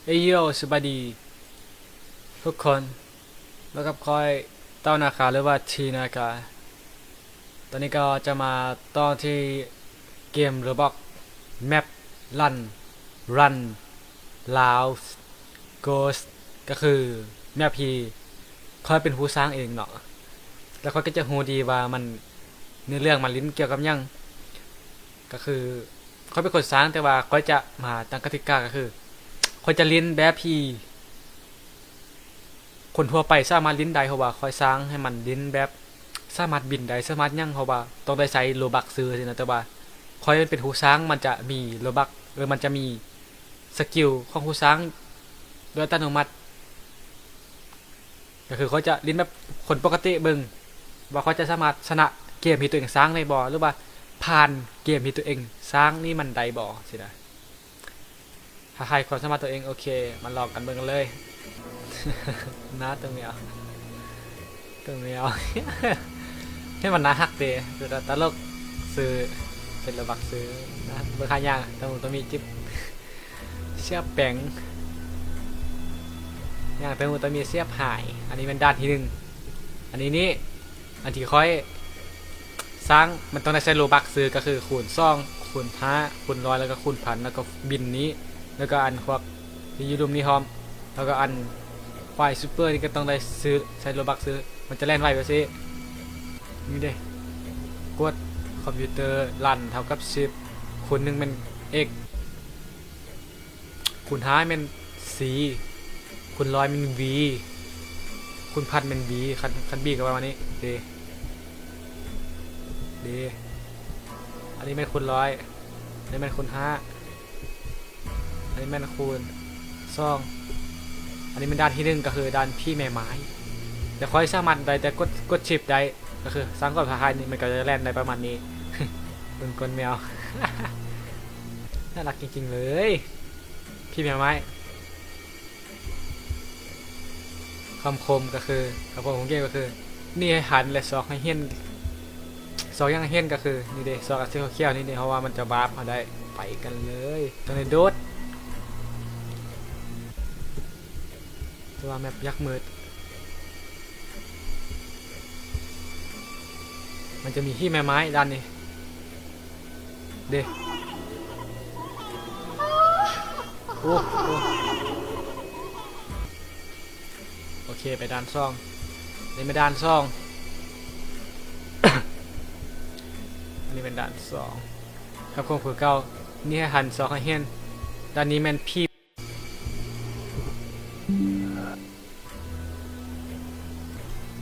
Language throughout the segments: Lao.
ເອໂຢ ສະບາຍດີທຸກຄົນ ມາກັບຂ້ອຍ ເຕົ້ານາຄາ ຫຼືວ່າ ທີນາຄາ. ຕອນນີ້ກໍຈະມາຕໍ່ທີ່ເກມໂຣບັອກ ແມັບລັນ ຣັນ ລາວ ໂກສ ກໍຄືແມັບທີ່ຂ້ອຍເປັນຜູ້ສ້າງເອງເນາະ ແລ້ວຂ້ອຍກໍຈະຮູ້ດີວ່າມັນ ເນື້ອເລື່ອງມັນຫຼິ້ນກ່ຽວກັບຫຍັງ. ກໍຄືຂ້ອຍເປັນຄົນສ້າງ ແຕ່ວ່າຂ້ອຍຈະມາຕັ້ງກະຕິກາ ກໍຄືຂ້ອຍຈະຫຼິ້ນແບບທີ່ຄົນທົ່ວໄປສາມາດຫຼິ້ນໄດ້ ເພາະວ່າຂ້ອຍສ້າງໃຫ້ມັນຫຼິ້ນແບບສາມາດບິນໄດ້ ສາມາດຫຍັງ ເພາະວ່າຕ້ອງໄດ້ໃຊ້ໂຣບັກຊື້ຊີ້ນະ. ແຕ່ວ່າຂ້ອຍເປັນຜູ້ສ້າງ ມັນຈະມີໂຣບັກ ຫຼືມັນຈະມີສະກິວຂອງຜູ້ສ້າງໂດຍອັດຕະໂນມັດ. ກໍຄືຂ້ອຍຈະຫຼິ້ນແບບຄົນປົກກະຕິເບິ່ງ ວ່າຂ້ອຍຈະສາມາດຊະນະເກມທີ່ຕົວເອງສ້າງໄດ້ບໍ່ ຫຼືວ່າຜ່ານເກມທີ່ຕົວເອງສ້າງນີ້ມັນໄດ້ບໍ່ຊີ້ນະ. ທ້າທາຍຄວາມສາມາດຕົວເອງ. ໂອເຄ ມາລອງກັນເບິ່ງກັນເລີຍ. ໜ້າຕົວແມວ ຕົວແມວ ເຫັນມັນໜ້າຮັກເດ ເປັນຕາ ຕະຫຼົກຊື່ ເປັນໂຣບັກຊື່ນະ. ເບິ່ງຫາຫຍັງ ຕະມຸຕະມິຈິບ ສຽບແປງ ຫຍັງ ເຕີມຕະມີສຽບຫາຍ. ອັນນີ້ແມ່ນດ່ານທີໜຶ່ງ. ອັນນີ້ນີ້ ອັນທີ່ຂ້ອຍສ້າງ ມັນຕ້ອງໄດ້ໃຊ້ໂຣບັກຊື້ ກໍຄືຄູນສອງ ຄູນຫ້າ ຄູນຮ້ອຍ ແລ້ວກໍຄູນພັນ ແລ້ວກໍບິນນີ້ ແລ້ວກໍອັນພວກທີ່ຢູ່ລຸ່ມນີ້ພ້ອມ ແລ້ວກໍອັນຄວາຍຊຸບເປີນີ້ກໍຕ້ອງໄດ້ຊື້ ໃຊ້ໂຣບັກຊື້ ມັນຈະແລ່ນໄວກວ່າຊີ້. ນີ້ເດ້ ກົດຄອມພິວເຕີລັນເທົ່າກັບສິບ ຄູນໜຶ່ງແມ່ນເອັກ ຄູນຫ້າແມ່ນຊີ ຄູນຮ້ອຍແມ່ນວີ ຄູນພັນແມ່ນບີ ຄັນ ຄັນບີກໍປະມານນີ້ເດ ເດ. ອັນນີ້ແມ່ນຄູນຮ້ອຍ ອັນນີ້ແມ່ນຄູນຫ້າ ອັນນີ້ແມ່ນຄູນສອງ. ອັນນີ້ແມ່ນດ່ານທີໜຶ່ງ ກໍຄືດ່ານຜີແມ່ໄມ້ ແຕ່ຂ້ອຍສາມາດໄດ້ແຕ່ກົດ ກົດຊິບໄດ້ ກໍຄືສ້າງຄວາມທ້າທາຍນີ້ ມັນກໍຈະແລ່ນໄດ້ປະມານນີ້. ເບິ່ງກົ້ນແມວ ໜ້າລັກຈິງໆເລີຍ ຜີແມ່ໄມ້. ຄຳຄົມກໍຄື ຄຳຄົມຂອງເກມກໍຄື ໜີໃຫ້ທັນ ແລະ ຊອກໃຫ້ເຫັນ. ຊອກຫຍັງໃຫ້ເຫັນ ກໍຄືນີ້ເດ້ ຊອກອັນສີຂຽວໆນີ້ເດ້ ເພາະວ່າມັນຈະວາບເຮົາໄດ້. ໄປກັນເລີຍ ຕ້ອງໄດ້ໂດດ. ແຕ່ວ່າແມັບຢາກມືດ ມັນຈະມີຫີນແມ່ໄມ້ດ່ານນີ້ເດ້. ໂອ້ ໂອ້ ໂອເຄ ໄປດ່ານສອງ ນີ້ແມ່ນດ່ານສອງ ອັນນີ້ແມ່ນດ່ານສອງ. ຄຳຄົມຄືເກົ່າ ໜີໃຫ້ທັນ ຊອກໃຫ້ເຫັນ. ດ່ານນີ້ແມ່ນຜີ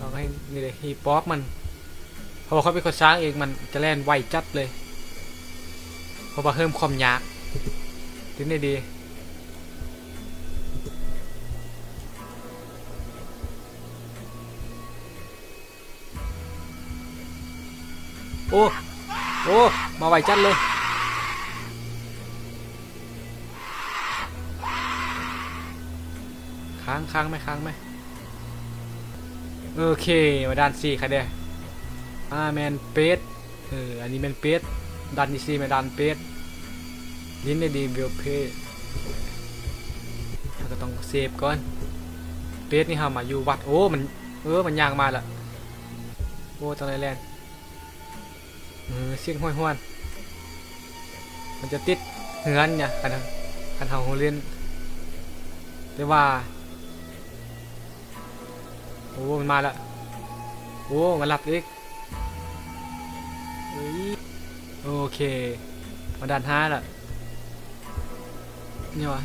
ລອງໃຫ້ນີ້ເດ້ ຮີປອບມັນ ເພາະວ່າຂ້ອຍເປັນຄົນສ້າງເອງ ມັນຈະແລ່ນໄວຈັດເລີຍ ເພາະວ່າເພີ່ມຄວາມຍາກ. ເປັນໄດ້ດີ. ໂອ້ ໂອ້ ມາໄວຈັດເລີຍ. ຄ້າງ ຄ້າງໄໝ ຄ້າງໄໝ? ໂອເຄ ມາດ່ານສີ່ ຄັນເດ້. ອ່າ ແມ່ນເປັດ. ເອີ ອັນນີ້ແມ່ນເປັດ. ດ່ານທີສີ່ແມ່ນດ່ານເປັດ. ຫຼິ້ນໄດ້ດີ ເວລເພລ. ເຮົາກໍຕ້ອງເຊບກ່ອນ. ເປັດນີ້ເຮົາມາຢູ່ວັດ. ໂອ້ ມັນ ເອີ ມັນຍ່າງມາລະ. ໂອ້ ຕ້ອງໄດ້ແລ່ນ. ເອີ ສຽງຫ້ວຍຫ້ວນ ມັນຈະຕິດເຮືອນນະ ຄັນ ຄັນເຮົາຮູ້ຫຼິ້ນ. ແຕ່ວ່າ ໂອ້ ມັນມາລະ. ໂອ້ ມັນລັດອີກ. ເອີຍ ໂອເຄ ມາດ່ານຫ້າລະ. ນີ້ຫວາ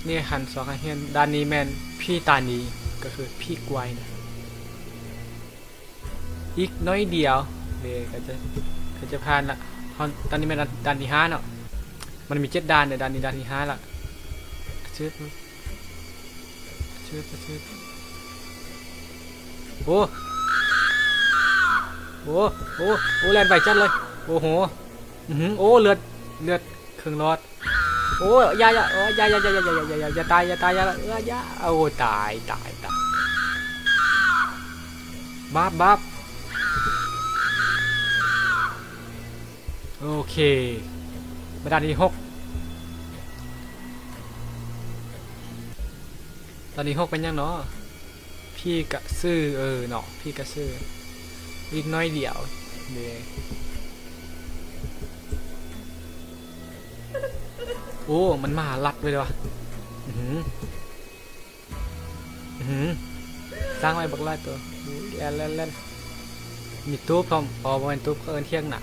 ນີ້ຫັ້ນ ສອກໃຫ້ເຫັນ. ດ່ານນີ້ແມ່ນຜີຕາໜີ ກໍຄືຜີກວາຍນະ. ອີກໜ້ອຍດຽວເດ ກໍຈະ ກໍຈະຜ່ານລະ. ເຮົາ ດ່ານນີ້ແມ່ນດ່ານ ດ່ານທີຫ້າເນາະ. ມັນມີເຈັດດ່ານເດ ດ່ານນີ້ດ່ານທີຫ້າລະ. ຊຶບ ຊຶບ ຊຶບ. ໂອ້ ໂອ້ ໂອ້ ໂອ້ ແລ່ນໄວຈັດເລີຍ. ໂອ້ໂຫ ອື້ຫື ໂອ້ ເລືອດ ເລືອດເຄິ່ງຫຼອດ. ໂອ້ຍ ຢ່າ ຢ່າ ໂອ້ຍ ຢ່າ ຢ່າ ຢ່າ ຢ່າ ຢ່າ ຢ່າ ຢ່າ ຢ່າຕາຍ ຢ່າຕາຍ ຢ່າ ເອີ ຢ່າ ໂອ້ ຕາຍ ຕາຍ ຕາຍ. ບາບ ບາບ. ໂອເຄ ມາດ່ານທີຫົກ. ຕອນນີ້ຫົກເປັນຫຍັງເນາະ? ພີກະຊື ເອີເນາະ ພີກະຊື ອີກໜ້ອຍດຽວເດ້. ໂອ້ ມັນມາລັດເລີຍວະ. ອືຫື ອືຫື ສ້າງໄວ້ບັກຫຼາຍໂຕ. ອຸ້ຍ ແລ່ນ ແລ່ນ ແລ່ນ. ມີຕູບພ້ອມ. ອໍ ບໍ່ແມ່ນຕູບ ເຂົາເອີ້ນຖຽງນາ.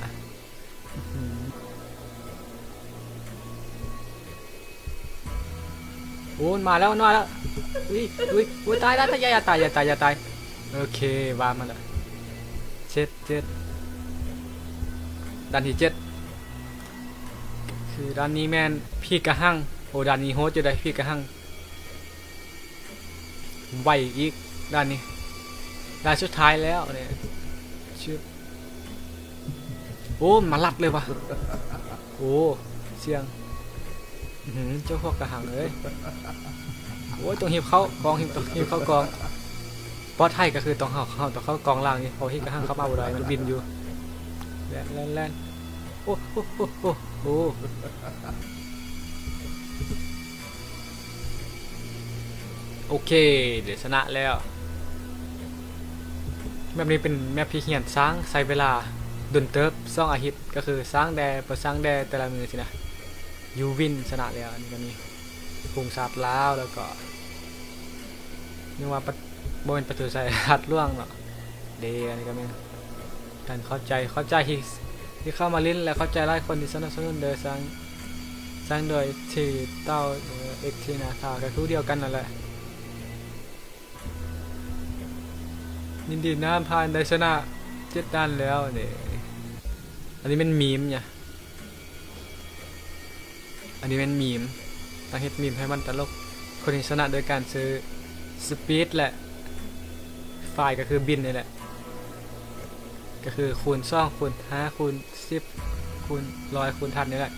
ໂອ້ ມາແລ້ວ ມາແລ້ວ. ອຸ້ຍ ອຸ້ຍ ໂອ້ຍ ຕາຍ ຕາຍ ຕາຍ ຢ່າ ຢ່າຕາຍ ຢ່າຕາຍ ຢ່າຕາຍ. ໂອເຄ ວ່າມາແລ້ວ. ເຈັດ ເຈັດ ດ່ານທີເຈັດ ຄືດ່ານນີ້ແມ່ນຜີກະຫັງ. ໂອ້ ດ່ານນີ້ໂຫດຢູ່ເດ້ ຜີກະຫັງ. ໄວອີກດ່ານນີ້ ດ່ານສຸດທ້າຍແລ້ວນີ້. ຊຶບ ໂອ້ ມາລັດເລີຍວະ. ໂອ້ ສ່ຽງ ອືຫື ເຈົ້າພວກກະຫັງເອີຍ. ໂອ້ຍ ຕ້ອງຮີບເຂົ້າກອງ ຮີບ ຕ້ອງຮີບເຂົ້າກອງ. ປອດໄພກະຄືຕ້ອງເຂົ້າ ເຂົ້າ ຕ້ອງເຂົ້າກອງຫຼັງນີ້ ເພາະຮີກະຫັງເຂົ້າມາບໍ່ໄດ້ ມັນບິນຢູ່. ແລ່ນ ແລ່ນ ແລ່ນ. ໂອ້ ໂອ້ ໂອ້ ໂອ້ ໂອ້ ໂອເຄ ເດ ຊະນະແລ້ວ. ແມບນີ້ເປັນແມບທີ່ຮຽນສ້າງ ໃຊ້ເວລາດົນເຕີບ ສອງອາທິດ ກະຄືສ້າງແດ່ ບໍ່ສ້າງແດ່ ແຕ່ລະມື້ຊີ້ນະ. ຢູວິນຊະນະແລ້ວ. ອັນນີ້ກະມີ ໂຄງຊາດລາວ ແລ້ວກໍຍັງວ່າປະ ບໍ່ແມ່ນປະຕູໄຊ ຫາດຫຼວງເນາະເດ. ອັນນີ້ກະແມ່ນ ການຂອບໃຈ ຂອບໃຈທີ່ ທີ່ເຂົ້າມາຫຼິ້ນ ແລະ ຂອບໃຈຫຼາຍຄົນທີ່ສະໜັບສະໜູນເດີ. ສ້າງ ສ້າງໂດຍທີ່ເຕົ້າ ເອັກ ທີ່ນາທາ ກະຄືດຽວກັນນັ້ນແຫຼະ. ຍິນດີນຳ ທ່ານໄດ້ຊະນະເຈັດດ່ານແລ້ວເດ. ອັນນີ້ແມ່ນມີມຫຍັງ? ອັນນີ້ແມ່ນມີມ ຕ້ອງເຮັດມີມໃຫ້ມັນຕະຫຼົກ. ຄົນທີ່ຊະນະໂດຍການຊື້ສະປີດ ແລະ ຟາຍກະຄືບິນນີ້ແຫຼະ ກະຄືຄູນສອງ ຄູນຫ້າ ຄູນສິບ ຄູນຮ້ອຍ ຄູນພັນນີ້ແຫຼະ.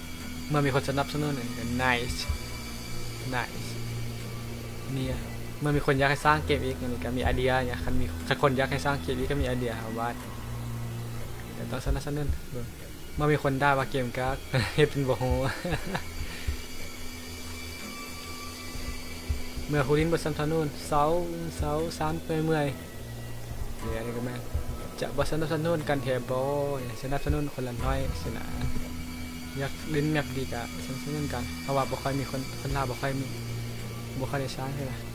ເມື່ອມີຄົນສະໜັບສະໜູນ ອັນນີ້ກະໄນສ໌ ໄນສ໌. ມີ ເມື່ອມີຄົນຢາກໃຫ້ສ້າງເກມອີກ ອັນນີ້ກະມີໄອເດຍຫຍັງ. ຄັນມີ ຄັນຄົນຢາກໃຫ້ສ້າງເກມອີກກະມີໄອເດຍຫາວາດ ແຕ່ຕ້ອງສະໜັບສະໜູນເບິ່ງ. ບໍ່ມີຄົນດ່າວ່າເກມກາກ ເຮັດເປັນບໍ່ຮູ້. ເມື່ອຜູ້ຫຼິ້ນບໍ່ສະໜັບສະໜູນ ເຊົາ ເຊົາ ຊານເມື່ອຍໆ. ເດ ອັນນີ້ກະແມ່ນ ຈະບໍ່ສະໜັບສະໜູນກັນແທ້ບໍ່? ສະໜັບສະໜູນຄົນລະໜ້ອຍຊີ້ນະ. ຢາກຫຼິ້ນແມັບດີກະສະໜັບສະໜູນກັນ ເພາະວ່າບໍ່ຄ່ອຍມີຄົນ ຄົນລາວບໍ່ຄ່ອຍມີ ບໍ່ຄ່ອຍໄດ້ສ້າງເທື່ອ.